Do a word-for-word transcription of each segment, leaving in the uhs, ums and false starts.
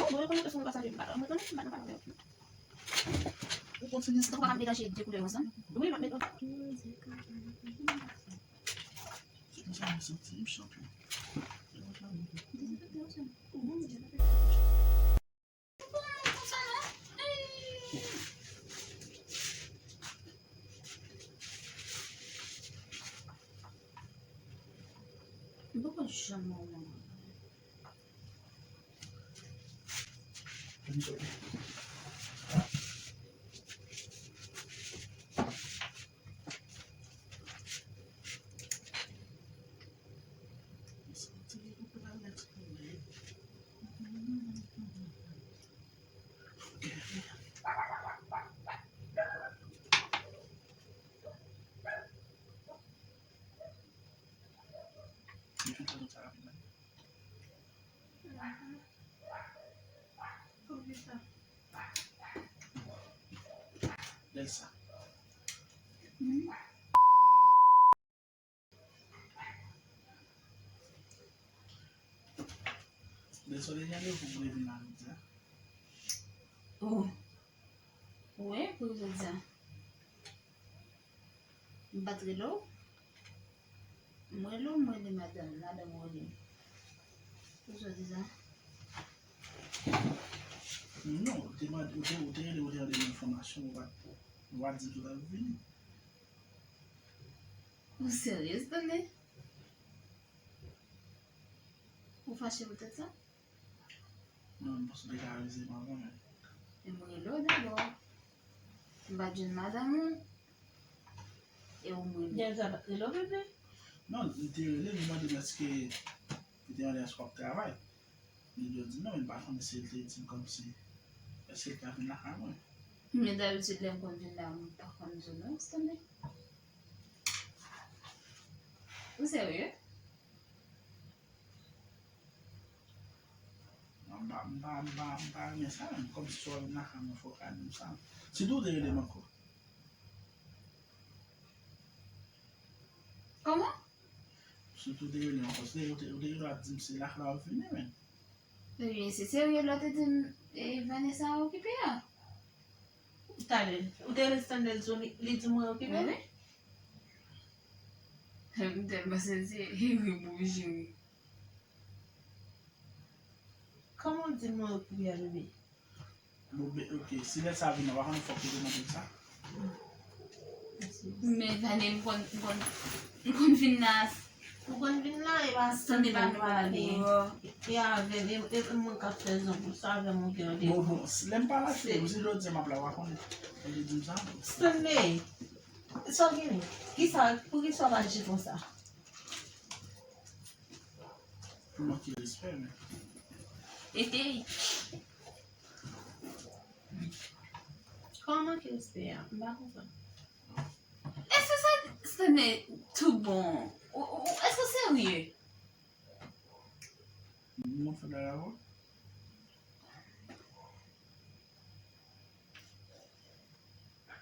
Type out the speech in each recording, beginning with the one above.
Bon, bon, yo konn montre sou yon pasaje, m pa, m pa, m pa nan pale avè yo. Ou kontinye sa. Donk, ou pa ka melanje de koulè yo ansanm? Wi, m ap met. Se konsa m santi m, chanpyon. M poko janm wè w nan. Lè sa. Lè sa w te gen randevou pou w te vin la jodi a? Oh. Wi, pou jodi a. M pa t rele w. M rele w, m rele madanm, madanm rele m. Pou sa w di sa? Non, ou te mande, ou te, ou te rele, ou te mande m enfòmasyon, ou pa t, ou pa t di m si w t ap vini. Ou serye, Stanley? Fache poutèt sa? Non, paske w te ka avise m avan menm. Men mwen rele w dabò. M pa t jwenn madanm ou. E ou m rele. Dènzè pa t rele w, bebe? Non, li te rele m, li mande m èske, li te mande èske w ap travay. Li di non, men m pa konnen si l te di m kòmsi, èske l ka vin lakay mwen. Men dabitid, lè m konn vin la, m pa konn di w non, Stanley. Ou serye? M pa, m pa, m pa, m pa renmen sa menm. Kòmsi si w ap vin lakay mwen, fò w ka di m sa. Sitou w te rele m ankò. Kòman? Sitou w te rele m ankò. Se ou te, ou te gen dwa di m se lakay la w ap vini, men. Ebyen, se serye lè w te di m, e, Vanessa okipe a. Talè, ou te rele Stanley, li, li di mwen okipe? Wi. M tèlman sezi, e ri m oblije ri. Kòman w di mwen okipe a, bebe? Bon, be-, ok, si lè sa vin, w pa konn fòk ou te mande m sa. Men Vane, m konn, m konn, m konn vin la. Ou konn vin la, e pa Stanley pa nou pale. E avè m, e, e mwen k ap fè zong, sa avè m ou gen randevou. Bon, bon, si lè m pa lakay ou, si jodi a m ap la, w pa konnen. Ou te di m sa. Stanley, sa w gen? Kisa, poukisa w pa aji konsa? Pou manke respè, men. Etey. Kòman manke respè a? M pa konprann. Èske sa, Stanley, tout bon? Ou, ou, ou, èske w serye? Mwen fè bagay avè w.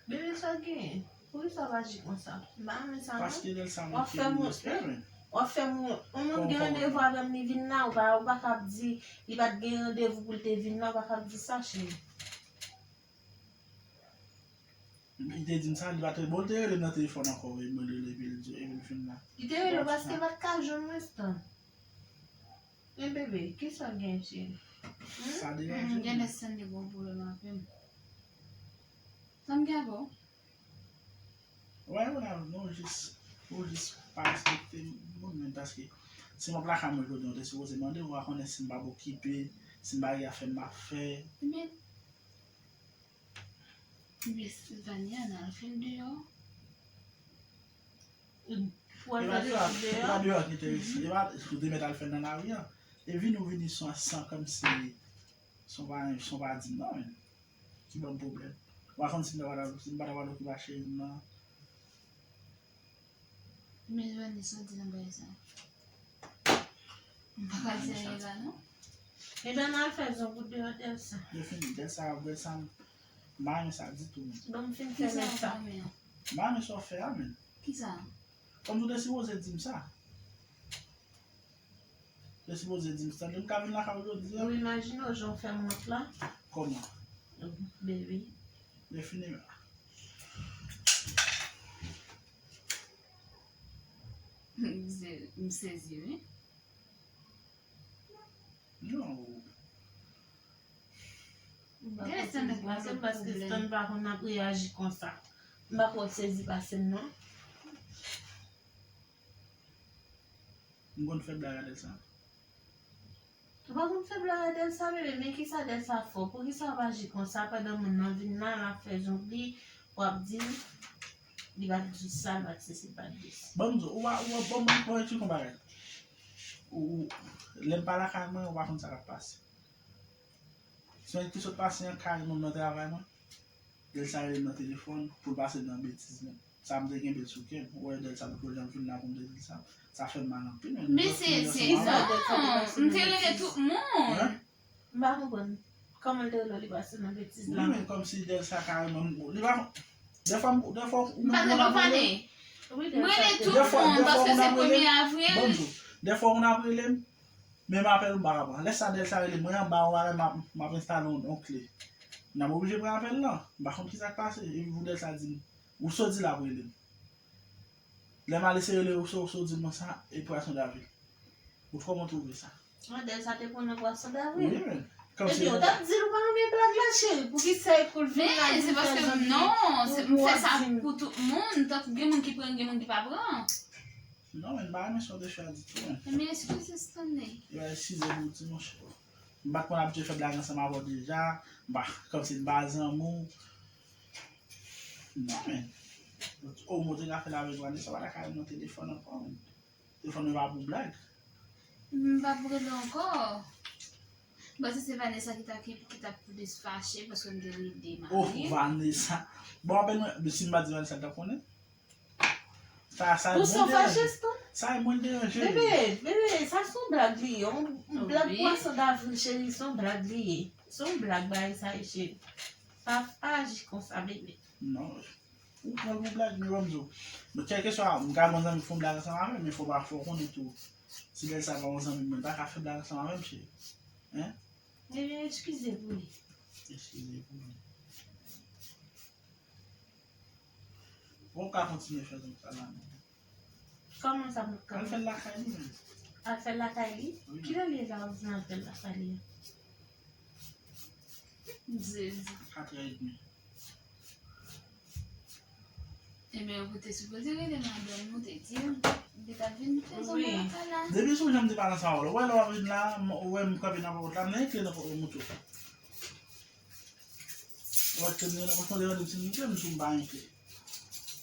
Bebe, sa w genyen? Poukisa w aji konsa? M pa renmen sa non. Paske Delsa manke m respè, men. W ap fè moun, yon moun gen randevou avè m, li vin la, ou pa, ou pa ka ap di, li pa t gen randevou pou l te vin la, ou pa ka ap di sa, cheri. Li te di m sa, li pa te, bon, li te rele m nan telefòn ankò, wi, mwen rele, epi l di, epi l fin la. Li te rele w paske l pa t ka jwenn mwen, Stan. Men bebe, kisa w gen, cheri? Hmm? Sa deranje m. Genlè Stanley gen yon pwoblèm avè m. Sa m gen avè w? Wè, wè, non, jis, ou jis pa respekte moun, men paske si m ap lakay mwen jodi a, ou te sipoze mande m, ou pa konnen si m p ap okipe, si m pa gen afè m ap fè. Men, men Vania, n al fè l deyò. Pou al fè l deyò? E pa deyò ki enterese. E pa, ou te mèt al fè l nan lari a. E vini, ou vini san, san kòmsi, san pa, san pa di m non, men. Ki ban m pwoblèm. Ou pa konn si m ta pral, si m pa ta pral okipe ak cheri m nan. Men Joanie, sa w di nan bagay sa? M pa ka serye la non. Ebyen, n al fè zong ou deyò Delsa. Yo fini, Delsa, wè sa, m pa renmen sa ditou, men. Bon, m fin fè lè sa. M pa renmen sa w fè a, men. Kisa? Kòm ou te sipoze di m sa. Te sipoze di m, Stanley, m ka vin lakay ou jodi a? Ou imajine w jan w fè m wont la? Kòman? Baby. Men fini la. M se-, m sezi, wi. Non. M pa konn sezi pase m paske Stan pa konn ap reyaji konsa. M pa konn sezi pase m, non. M konn fè blag a Delsa. Ou pa konn fè blag a Delsa, bebe, men kisa Delsa fè w? Poukisa w ap aji konsa pandan moun nan vin la, l ap fè zong li, w ap di l, li pa t di sa, l pa t sesi, l pa t di sa. Ban m di w, ou pa, ou pa, ban m, ban m eksplike yon bagay. Ou, ou, lè m pa lakay mwen, ou pa konn sa k ap pase. Semèn ki sot pase an, kareman m nan travay mwen. Delsa rele m nan telefòn pou l pase m nan betiz menm. Sa m te kenbe l sou kè m. Ou wè Delsa poko janm fin la pou m te di l sa. Sa fè m mal anpil menm. Men se, se, non, m te rele tout moun. Hein? M pa konprann. Kòman l te rele w li pase nan betiz la? Wi, men kòmsi Delsa kareman, li pa, dèfwa, dèfwa ou menm moun ap rele m. M rele tout moun paske se premye avril. Bon, dèfwa moun ap rele m, men m apèl ou m pa ka pran. Lè sa Delsa rele m, mwen anba yon bagay, m ap, m ap enstale yon, yon kle. M ap oblije pran apèl lan. M pa konn kisa k pase. Epi pou Delsa di m, ou sot di l ap rele m. Lè m al eseye rele Rousseau, Rousseau di m konsa, e pwason davril. Ou kòman w twouve sa? Modèl sa te pran nan pwason davril. Wi, men. Epi ou t ap di l ou pa renmen blag la, cheri. Poukisa e kou l vin la di l fè zong li, non, se, m fè sa pou tout moun. Tankou gen moun ki pran, gen moun ki pa pran. Non, men m pa renmen sa w te fè a ditou, men. Men eskize Stanley. Yo, eskize pou w di, monchè. M pa t konn abitye fè blag ansanm avè w deja. M pa, kòmsi m pa zanmi w. Non, men. O, mwen te ka fè l avèk Vanessa, pa ta ka rele nan telefòn ankò, men. Telefòn nan pa pou blag. M pa pou rele ankò. Bon, si se Vanessa ki ta, ki, ki ta plis fache, paske m te rele Marie. Oh, Vanessa. Bon, apèn mwen, si m pa di Vanessa, l t ap konnen. Sa, sa e mwen deranje. Sa e mwen deranje. Bebe, bebe, sa se yon blag li ye. Yon blag pwason davril, cheri, se yon blag li ye. Se yon blag bagay sa ye, cheri. Pa, pa aji konsa, bebe. Non. Ou pran l pou blag, men ban m di w. Men kèlkeswa, m ka gen yon zanmi k fè yon blag ansanm avè m, men fò pa, fò w konnen tou. Si Delsa pa yon zanmi m, mwen pa ka fè blag ansanm avè m, cheri. Hein? Bebe, eskize pou li. Eskize pou li. Bon, w ka kontinye fè tout sa la, non. Kòman sa m ap ka... Al fè l lakay li menm. Al fè l lakay li? Wi. Kilè l ye la, ou di n al fè l lakay li a? Jezi. Katrè edmi. Ebyen, ou te sipoze rele madanm ou, te di l, li t ap vin fè zòmò lakay la. Depi sou jan m te pale ansanm avè w, ou wè lè w ap vin la, m, ou wè m kanpe nan pòt la, m nan yon kle nan pòt mouto. Ou wè ke m nan pòt mouto, m sou m pa yon kle.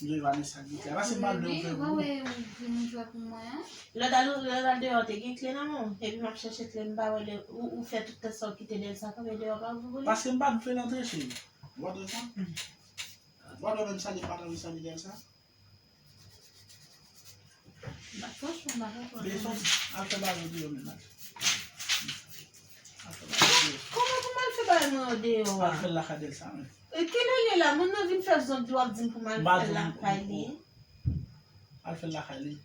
M dwe Vanessa ki kle. Paske m pa vle ou fè gwo. Wi, ou vin jwe pou mwen, an. Lè w t al, lè w t al deyò, te gen kle nan men w. Epi m ap chèche kle, m pa wè lè ou, ou fè tout tan sa w kite Delsa kanpe deyò, pa ouvri pou li. Paske m pa t vle l antre, cheri. Ou pa t wè sa? Ou pa t wè menm sa li pa t anvi sèvi Delsa? Ba, franchman, m pa konprann. Men sòti, al fè bagay deyò menm, al. Al fè bagay deyò. Kòman pou m al fè bagay mwen yo deyò a? Al fè l lakay Delsa menm. E kilè l ye la? Moun nan vin fè zong li, w ap di m pou m al fè l lakay li. Al fè l lakay li.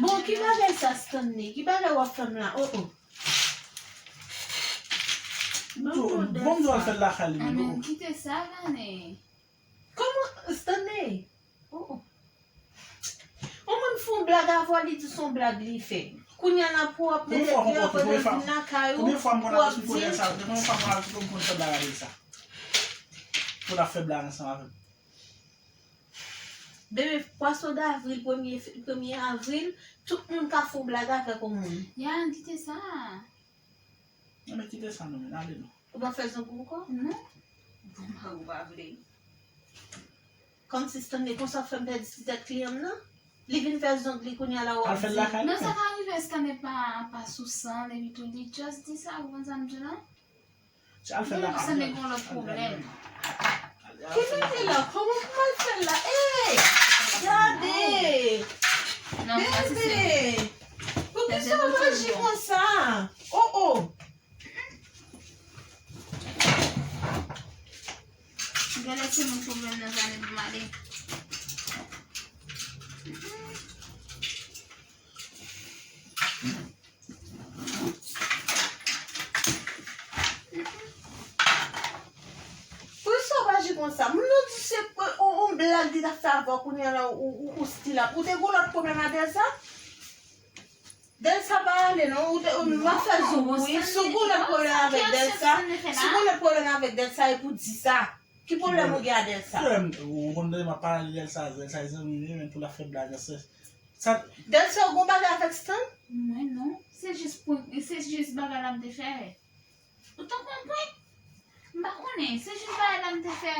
Bon, ki bagay sa, Stanley? Ki bagay w ap fè m la? Oh, oh. Bon, bon, bon, bon, al fè l lakay li menm. Amen. Kite sa, Vane. Kòman, Stanley? Oh, oh. Yon moun fè yon blag avè w, li di se yon blag li fè. Kounye a la pou w ap mete pye avè l vin lakay ou, pou w ap di. Konbyen fwa m konn al esplike w sa? Konbyen fwa m konn al esplike w m konn fè blag avè l sa? Pou l ap fè blag ansanm avè m. Bebe, pwason davril, premye, premye avril, tout moun ka fè yon blag avèk yon moun. Ya, kite sa. Non, men kite sa non, men ale non. Ou pa fè zong ou ankò? Non. Bon, mari w pa vle. Kòmsi Stanley konsa fè m pèdi ti tèt kliyan m nan. Li vin fè zong li kounye a la w ap di. Al fè l lakay li. Non, sa ka rive, Stanley pa, pa sou san l, epi tou li just di sa, ou konprann sa m di w la? Al fè l lakay li. Stanley gen yon lòt pwoblèm. Ki bagay la? Kòman pou m al fè l la? Ey! Gade! Non, sa se... Bebe! Poukisa w aji konsa? Oh, oh! Gade se moun pwoblèm nan, Vane, pou m ale. Poukisa w pa aji konsa? Moun nan di se yon, yon blag li t ap fè avè w, kounye a la ou, ou, ou stil ap. Ou te gen lòt pwoblèm a Delsa? Delsa pa ale non, ou te, ou, m ap fè zong wi. Si w gen lòt pwoblèm avèk Delsa, si w gen lòt pwoblèm avèk Delsa, e pou di sa. Ki pwoblèm ou gen a Delsa? Frè m, ou konn tande m ap pale de Delsa, Delsa e zanmi m ye, men pou l ap fè blag ansanm. Sa... Delsa, ou gon bagay avèk Stan? Mwen non. Se jis pou, se jis bagay la m te fè. Ou te konprann? M pa konnen. Se jis bagay la m te fè.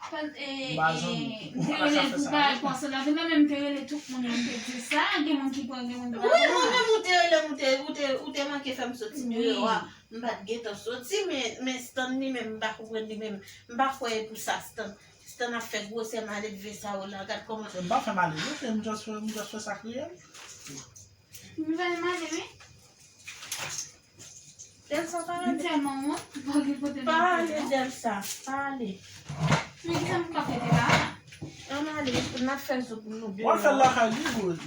Pa, e, e, m te rele pou bagay konsa la. Menm, menm te rele tout moun yo, m te di sa. Gen moun ki pran, gen moun ki pa pran. Wi, mwen menm ou te rele m, ou te, ou te, ou te manke fè m soti deyò a. M pa t gentan soti, men, men Stan li menm, m pa konprann li menm. M pa kwè e pou sa Stan. Stan ap fè gwosè maledve sa yo la, gad kòman. M pa fè maledve, m just fè, m just fè sa k reyèl. M fè l male, wi. Delsa, pa ale. M tèlman wont, m pa gen kote m mete l. Pa ale, Delsa, pa ale. Men kisa m p ap mete la? Ann ale, n ap fè zong pou nou de. W al fè l lakay li,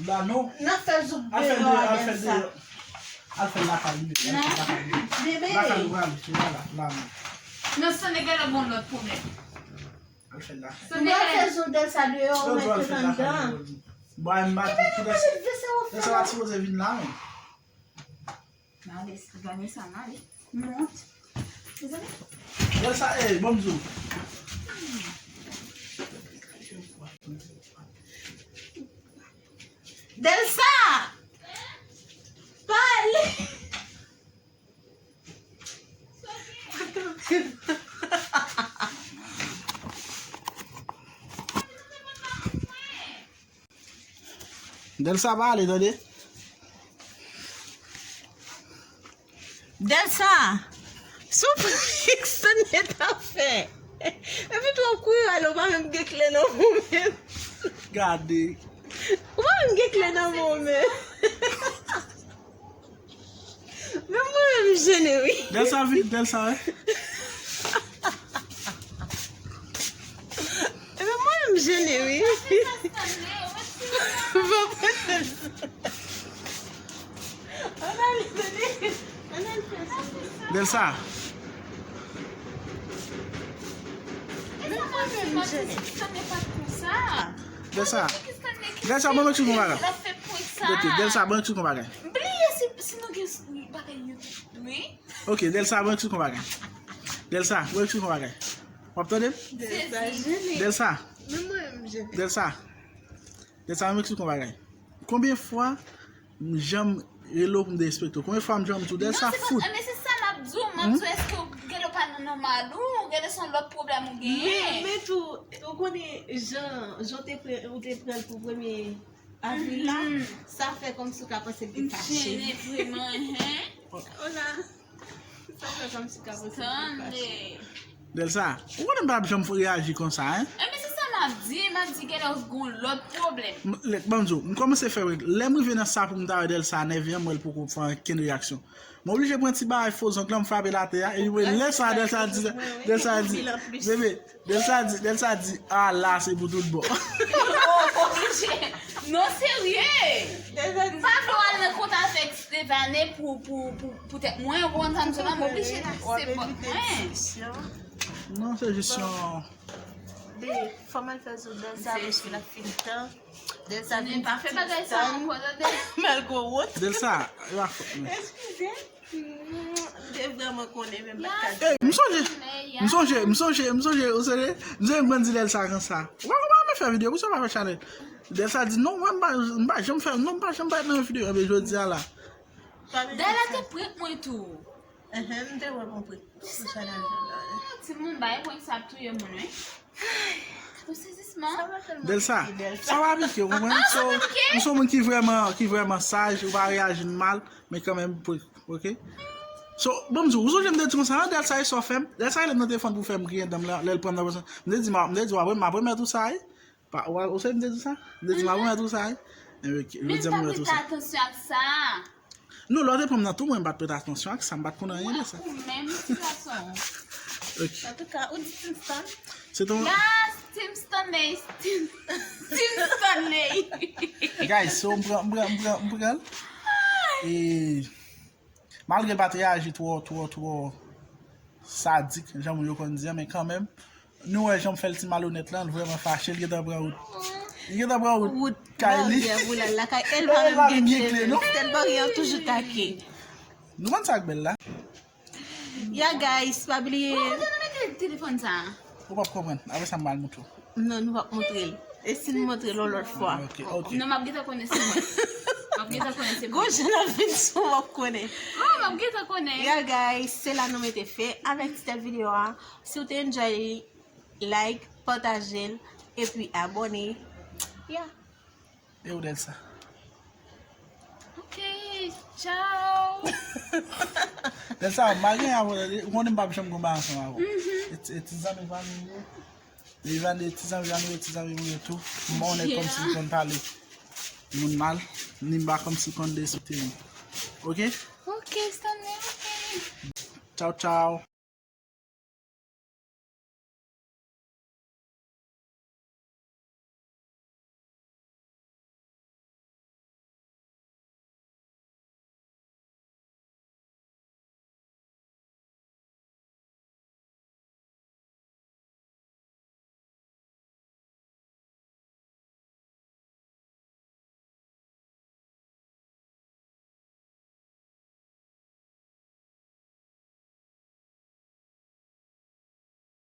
la non. N ap fè zong deyò a, Delsa. Al fè l lakay li, al fè l lakay li. Bebe. Lakay ou prale, se la, la, la non. Non, sa nèg la gon lòt pwoblèm. Al fè l lakay li. Ou pral fè zong Delsa deyò, ou mete l anndan. Bay m bat li pou Delsa. Delsa pa t sipoze vin la, men. Nan lespri, gade sa, nan li. Mont. Mezanmi. Delsa, ey, ban m di w. Mezanmi. Delsa! Pale! Delsa, pale, tande. Delsa, sou prank Stanley ta fè. Epi tou w ap kouri ale, ou pa menm gen kle nan men w menm. Gade. Ou pa menm gen kle nan men w menm. Men mwen menm m jene wi. Delsa vin, Delsa, wi. Men mwen menm m jene wi. Bon, Delsa. Delsa. Delsa, ban m eksplike yon bagay. Tete, Delsa, ban m eksplike yon bagay. Bliye si, si nou gen bagay yo tou. Wi. Ok, Delsa, ban m eksplike yon bagay. Delsa, ban m eksplike yon bagay. W ap tande m? Delsa jene. Delsa. Men mwen menm jene. Delsa. Delsa, ban m eksplike yon bagay. Konbyen fwa m janm rele w pou m derespekte w? Konbyen fwa m janm di w, Delsa, fout? Non, men se sa m ap di w, m ap di w, èske w genlè w pa nan nòmal ou, genlè se yon lòt pwoblèm ou genyen? Men, men tou, ou konnen jan, jan w te pran, ou te pran l pou premye avril la, sa fè kòmsi w ka panse l te fache. M jene vreman, hen. Hola. Sa fè kòmsi w ka panse l te fache. Delsa, ou konnen m pa t ap janm reyaji konsa, en? Enben, se sa m ap di, m ap di genlè w gen yon lòt pwoblèm. M, lè, ban m di w, m kòmanse fè, lè m rive nan sa pou m ta wè Delsa nève an, m wè l poko fè ankenn reyaksyon. M oblije pran ti bagay fo zong lan, m frape l atè a, epi lè sa, Delsa di, Delsa di, bebe, Delsa di, Delsa di, ala, se pou tout bon. Oh, oblije. Non, serye. M pa vle w al nan kont avèk Stevane pou, pou, pou, poutèt mwen, ou konprann sa m di w la, m oblije l aksepte mwen. Non, se jis yon. Be, fò m al fè sou Delsa, paske l ap fin tan. Delsa vin pa fè bagay sa ankò, tande. Malgre wont. Delsa, e pa fòt mwen. Eskize. M te vrèman konnen, men m pa t ka di. Ey, m sonje, m sonje, m sonje, m sonje, ou sonje, m sonje m konn di Delsa konsa. Ou pa konprann mwen fè videyo, poukisa w pa fè chanèl? Delsa di, non, mwen, m pa, m pa janm fè, non, m pa janm parèt nan yon videyo, enben jodi a la. Dayè te prank mwen tou. Ehe, m te wè l pran prank sou chanèl Delsa. Timoun, bay prank sa ap touye moun, wi. Ou sezisman. Delsa, sa pa pike, ou konprann? So, ou se yon moun ki vrèman, ki vrèman saj, ou pa reyaji mal, men kanmenm, ok? So, bon, m di w, ou sonje m te di konsa, non, Delsa, e sa w fè m? Delsa rele m nan telefòn pou fè m griyen dan m lè, lè l pran m nan pwoson. M te di, m te di, w ap, m ap remèt ou sa, wi. Pa, ou, ou sonje m te di sa? M te di, m ap remèt ou sa, wi. Enben, jodi a m remèt ou sa. Men m pa prete atansyon ak sa. Non, lè w te pran m nan tou, mwen m pa t prete atansyon ak sa, m pa t konn anyen de sa. Ou menm ti gason. Ok. Antouka, ou di Team Stan. Se ton. Yes, Team Stanley, Team, Team Stanley. Guys, so m pran, m pran, m pran, m pran l. E malgre l pa t reyaji twò, twò, twò sadik, jan moun yo konn di an, men kanmenm, nou wè jan m fè l ti malonèt lan, l vrèman fache, l gentan pran wout. Li gentan pran wout kay li. Baryè pou l al lakay, e l pa menm gen kle, non? Sèl baryè an toujou take. Nou konn sa k bèl la. Ya, guys, pa bliye. Bon, kote nou mete telefòn sa a? Ou p ap konprann. Apre sa, m pral montre w. Non, nou p ap montre l. E si n montre l yon lòt fwa? Ok, ok. Non, m ap gentan konnen se mwen. M ap gentan konnen se mwen. Gon jan l ap vin sou w, w ap konnen. Oh, m ap gentan konnen. Ya, guys, se la nou mete fen avèk ti tèt videyo a. Si w te enjoy li, like, pataje l, epi abòne. Ya. E ou, Delsa? Ok, tchao. Delsa, m pa gen avè w, ou konnen m p ap janm gen bagay ansanm avè w. E ti, e ti zanmi pa nou ye. Li vin de ti zanmi pa nou ye, ti zanmi mwen yo tou. M pa konnen kòmsi l konn pale moun mal, ni m pa kòmsi l konn derespekte moun. Ok? Ok, Stanley, ok. Tchao, tchao.